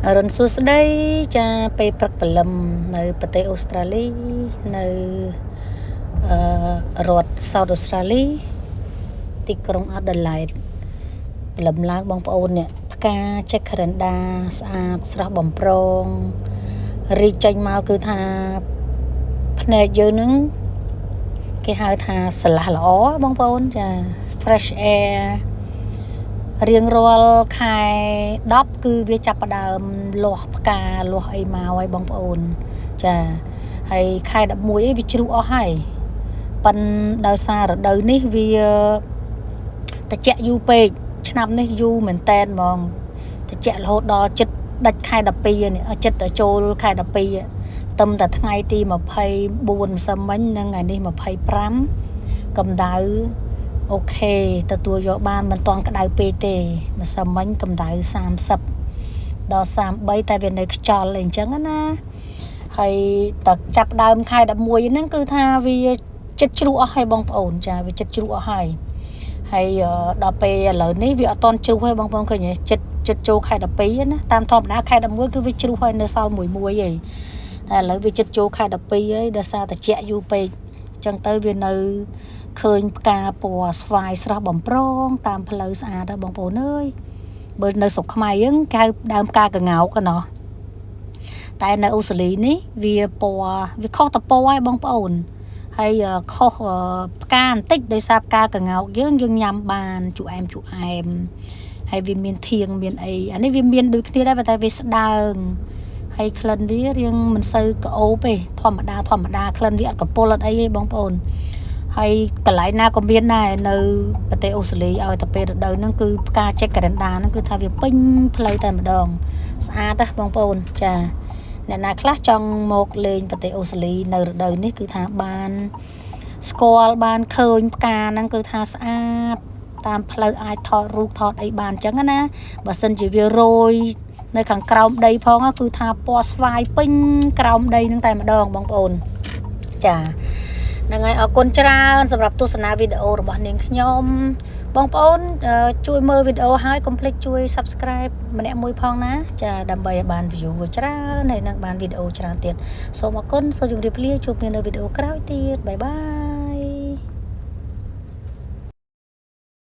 អរុណសួស្តីចាពេលព្រឹកព្រលឹមនៅប្រទេសអូស្ត្រាលីនៅអឺរដ្ឋ South Australia ទីក្រុង Adelaide ព្រលឹមឡើងបងប្អូននេះផ្កា Jacaranda ស្អាតស្រស់បំព្រងរីកចេញមកគឺថាភ្នែកយើងនឹងគេហៅថាស្រឡះល្អបងប្អូនចា fresh air រៀងរាល់ខែ10គឺវាចាប់ផ្ដើមលាស់ផ្កាលាស់អីមកហើយបងប្អូនចាហើយខែ11អីវាជ្រុះអស់ហើយប៉ិនដោយសាររដូវនេះវាត្រជាក់យូរពេកឆ្នាំនេះយូរមែនតែនហ្មងត្រជាក់រហូតដល់ចិត្តដាច់ខែ12នេះចិត្តទៅចូលខែ12ទឹមតែថ្ងៃទី24ម្សិលមិញនិងថ្ងៃនេះ25កម្ដៅ OK ទទួលយកបានមិនទាន់ក្តៅពេកទេម្សិលមិញកម្ដៅ30ដល់33តែវានៅខ្យល់អីអញ្ចឹងណាហើយតចាប់ដើមខែ11ហ្នឹងគឺថាវាចិត្តជ្រុះអស់ហើយបងប្អូនចាវាចិត្តជ្រុះអស់ហើយហើយដល់ពេលឥឡូវនេះវាអត់តន់ជ្រុះទេបងប្អូនឃើញទេចិត្តចិត្តចូលខែ12ណាតាមធម្មតាខែ11គឺវាជ្រុះហើយនៅសល់មួយមួយឯងតែឥឡូវវាចិត្តចូលខែ12ហើយដោយសារតែជាក់យូរពេកអញ្ចឹងទៅវានៅឃើញផ្កាពណ៌ស្វាយស្រស់បំព្រងតាមផ្លូវស្អាតណាបងប្អូនអើយបើនៅស្រុកខ្មែរយើងគេហៅដើមផ្កាកង្កោកណោះតែនៅអូស្ត្រាលីនេះវាពណ៌វាខុសតពណ៌ឯងបងប្អូនហើយខុសផ្កាបន្តិចដោយសារផ្កាកង្កោកយើងយើងញ៉ាំបានជូអែមជូអែមហើយវាមានធៀងមានអីអានេះវាមានដូចគ្នាដែរតែវាស្ដើងហើយក្លិនវារៀងមិនសូវក្អូបទេធម្មតាធម្មតាក្លិនវាអត់កពុលអត់អីទេបងប្អូនហើយកន្លែងណាក៏មានដែរនៅប្រទេសអូស្ត្រាលីឲ្យតែពេលរដូវហ្នឹងគឺផ្កា Jacaranda ហ្នឹងគឺថាវាពេញផ្លូវតែម្ដងស្អាតណាស់បងប្អូនចាអ្នកណាខ្លះចង់មកលេងប្រទេសអូស្ត្រាលីនៅរដូវនេះគឺថាបានស្គាល់បានឃើញផ្កាហ្នឹងគឺថាស្អាតតាមផ្លូវអាចថតរូបថតអីបានអញ្ចឹងណាបើសិនជាវារយនៅខាងក្រោមដីផងគឺថាពណ៌ស្វាយពេញក្រោមដីហ្នឹងតែម្ដងបងប្អូនចាហ្នឹងហើយអរគុណច្រើនសម្រាប់ទស្សនាវីដេអូរបស់នាងខ្ញុំបងប្អូនជួយមើលវីដេអូហើយកុំភ្លេចជួយ Subscribe ម្នាក់មួយផងណាចាដើម្បីឲ្យបាន view ច្រើនហើយនឹងបានវីដេអូច្រើនទៀតសូមអរគុណសូមជម្រាបលាជួបគ្នានៅវីដេអូក្រោយទៀត bye bye.